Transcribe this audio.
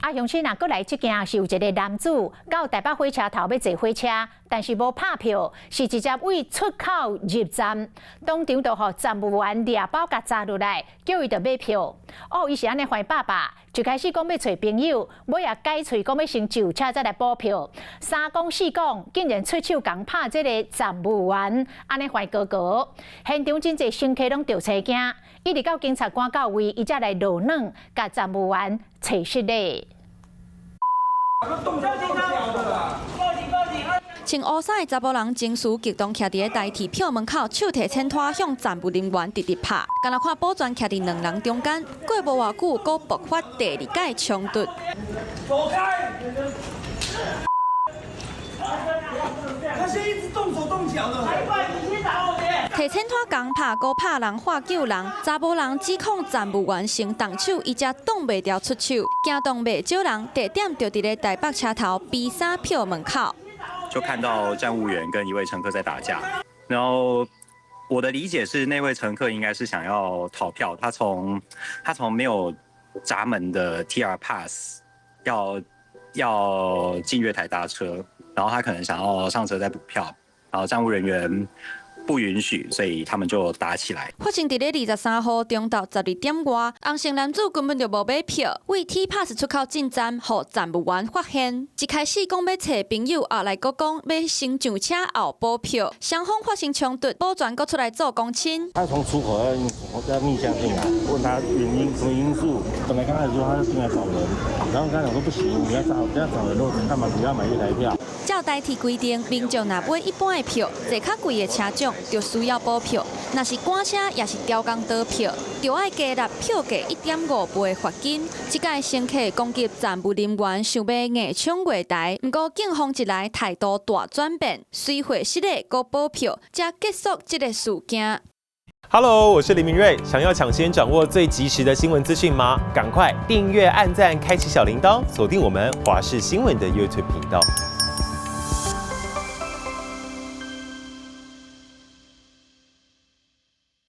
啊，鄉親啊，閣來這件是有一个男子到台北火車頭欲坐火車，但是無拍票，是直接對出口入站，當場就予站務員掠包共紮落來，叫伊著買票。哦，伊是按呢壞爸爸，一開始講欲揣朋友，尾仔改喙講欲先上車才來補票。三講四講，竟然出手共拍這个站務員，按呢壞哥哥。現場真濟乘客攏著青驚，一直到警察趕到位，伊才來落軟，共站務員揣失咧。動穿烏衫的查埔人情緒激動，徛佇咧台鐵票門口，手提千拖向站務人員直直拍，敢若看保全徛佇兩人中間，過無偌久，閣爆發第二擺衝突。走開！他現在一直動手動腳的。提千拖共拍，閣拍人，喝救人，查埔人指控站務員先動手，伊才擋袂牢出手，驚動袂少人。地點就佇咧台北車頭 B3票門口。就看到站務員跟一位乘客在打架，然後我的理解是，那位乘客應該是想要逃票，他從沒有閘門的 TR Pass 要進月台搭車，然後他可能想要上車再補票，然後站務人員不允許，所以他們就打起來。發生佇咧23號中晝12點外，紅姓男子根本就無買票，對 T Pass 出口進站，予站務員發現。一開始講欲揣朋友，後來閣講欲先上車後補票，雙方發生衝突，保全閣出來做公親。他從出口要逆向進來，問他原因什麼因素？本來剛開始說他是進來找人，然後剛才講說不行，你要找人，如果幹嘛你要買月台票？照台鐵規定，民眾若買一般的票，坐較貴的車種就需要補票；若是趕車抑是超工倒票，就愛加納票價1.5倍的罰金。這擺乘客攻擊站務人員，想欲硬衝月台，毋過警方一來，態度大轉變，隨會失禮閣補票，才結束這个事件。 Hello，我是林明瑞。想要搶先掌握最及時的新聞資訊嗎？趕快訂閱、按讚、開啟小鈴鐺，鎖定我們華視新聞的 YouTube 頻道。